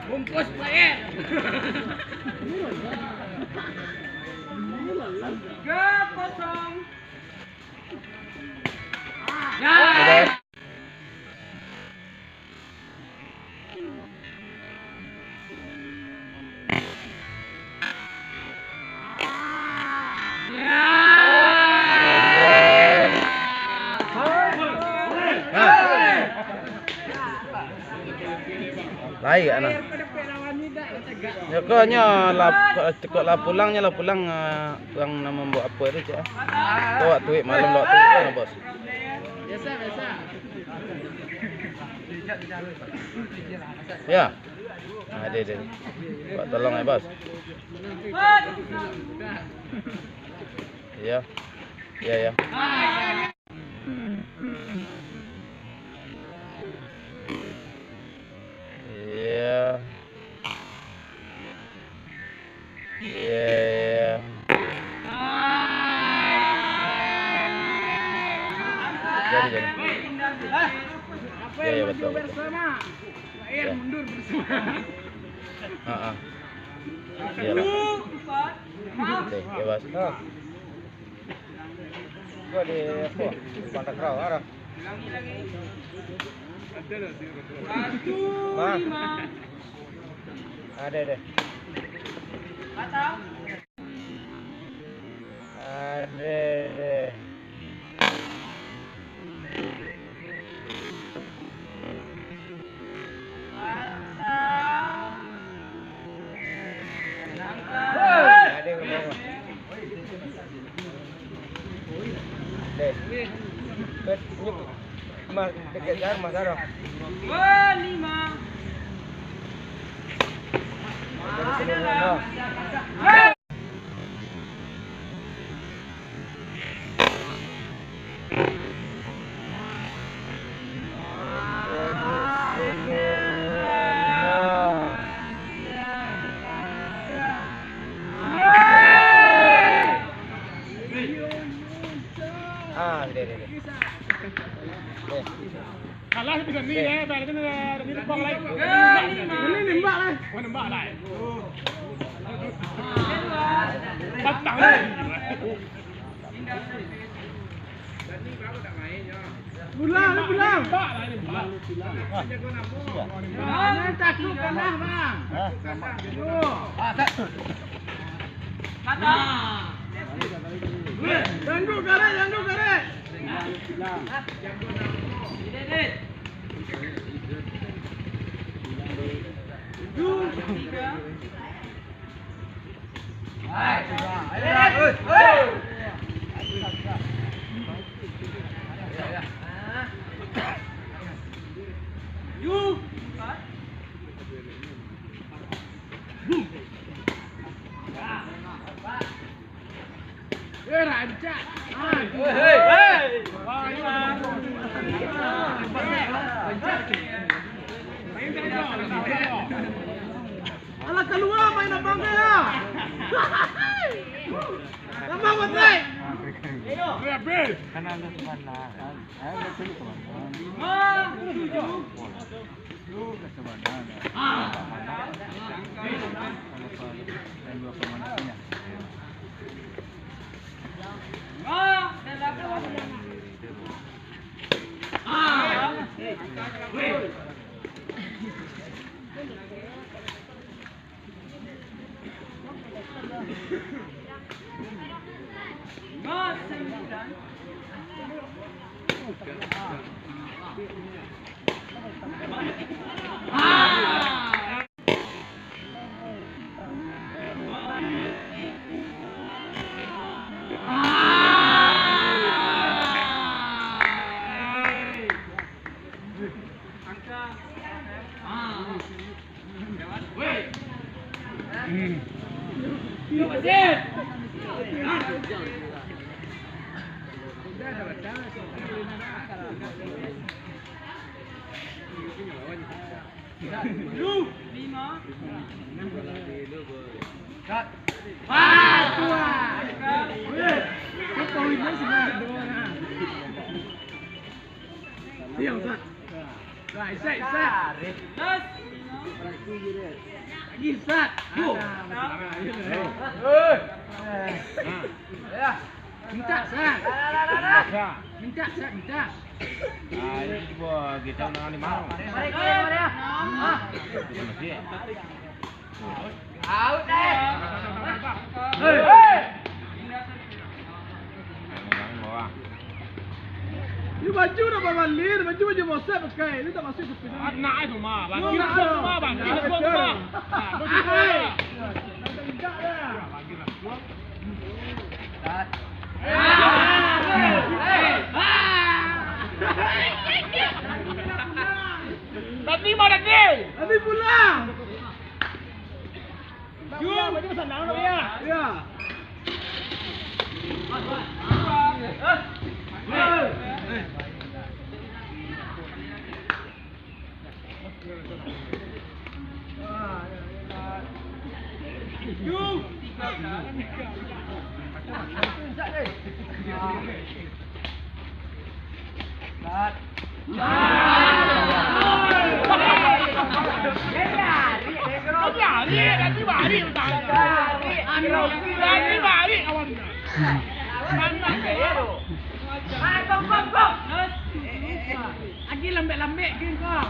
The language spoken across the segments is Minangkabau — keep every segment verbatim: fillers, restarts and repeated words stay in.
Bungkus, Pak, ya. Tiga kosong. Ya. Lai, anak. Yo, ko nyo lah, kok, kok lah pulang, nyo lah pulang, eh, urang nan mambuek apo tu, cak. Ko waktu malam, waktu itu, bos. Biasa, biasa. Ya. Ah, deh, deh. Buat tolong ya, bos. Ya. Ya, ya. Ya. Ya, ya, ya. Jadi, jadi. Ya, ya, betul, betul. Ya. Ha, ha. Iyalah. Oke, bebas. Gua di apa? Di Pantai Kerau, ada. Bang. Ada deh. Ada deh. Ada yang ngomong. Deh. Bet, nyuk. Mas, dekat jar, Mas Aro. Lima. Ah, deh, deh, deh. Deh. Kalah bisa ni, eh, balik ni, eh, ni tembak lai. Ni nembak lai. Oh, nembak lai. Patang lai. Pulang, pulang. Nembak lai, nembak. Jangan takut kalah, Bang. Hah? Yo. Tangguh karek, tangguh karek. Eh, rancak. Ah, hei, hei. Alah, kalua main abang tu, yo. Tambah, Patrick. Habis. Kan ada sebelah. Ayo, betul, teman-teman. Lima, tujuh. Diam, Sat. Nah, Sat, Sat. Lagi, Sat. Go. Mintak, Sat. Mintak, Sat, mintak. Ah, ini cubo kita undangan di mana? Tarik, tarik, tarik. Ah. Itu masih. Out, eh. Hei. Ini baju dah babalir, baju, baju mosek pakai. Ini tak masuk ke pinang. Nak itu mah, bagi nak itu mah, bagi nak itu mah. Nah, baju bola. Minta dah. Tadi mana ni? Tadi pulang. Yuk. Iya. Lagi lambek-lambek ke kau?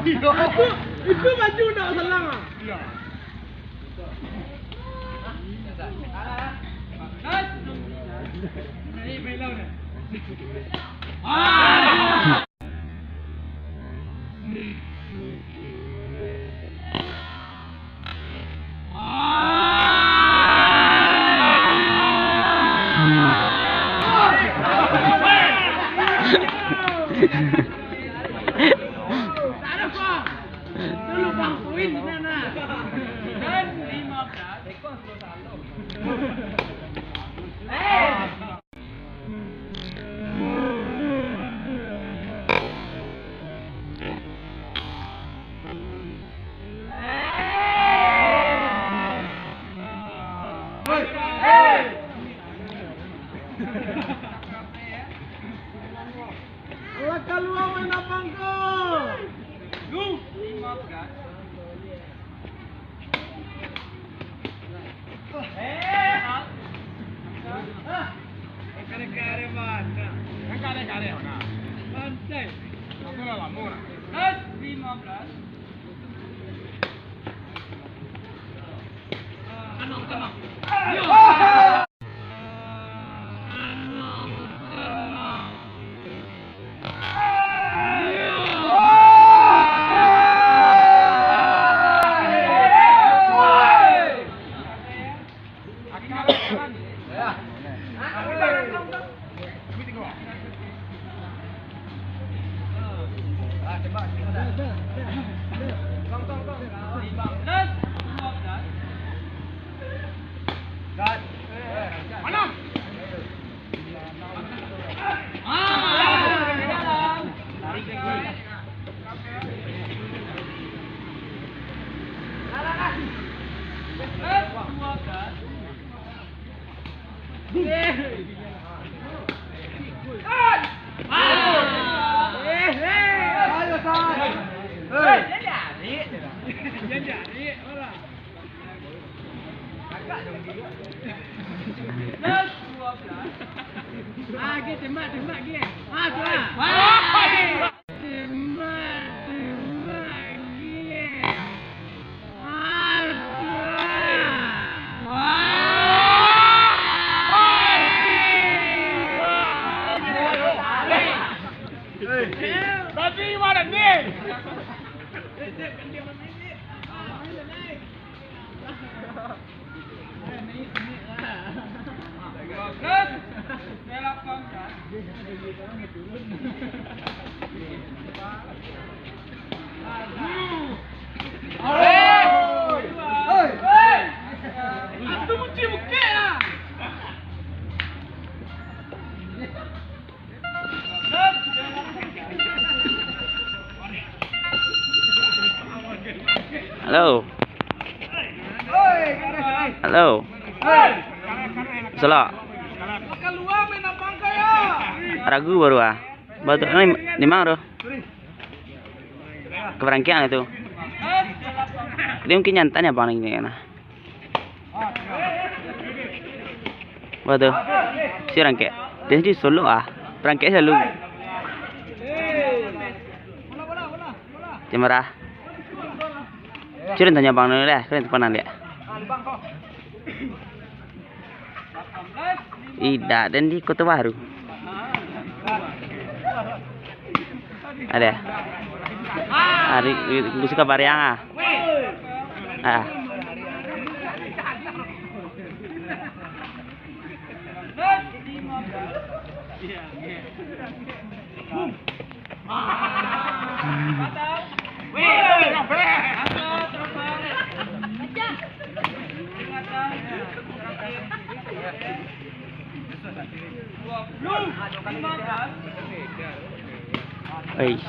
Itu, itu baju nak salah. Lah kalua main abang ko. Santai. Lima belas. Ah, ge, tembak, tembak, ge. Ah, tu lah. Tembak, tembak, ge. Ah, tu lah. Halo. Halo. Salah. Ragu baru ah. Baru tu, ni, ni mang tu. Ka barangkek lah tu. Dia mungkin nyantai ni abang ni, nah. Apa tu? Si barangkek. Dia sendiri solok ah. Barangkek selalu. Jangan marah. Cuma tanya abang dulu lah. Kau yang pandang dia. Idak, dan di Kota Baru. Ada. Hari, suka pariang ah. Ah. Eish.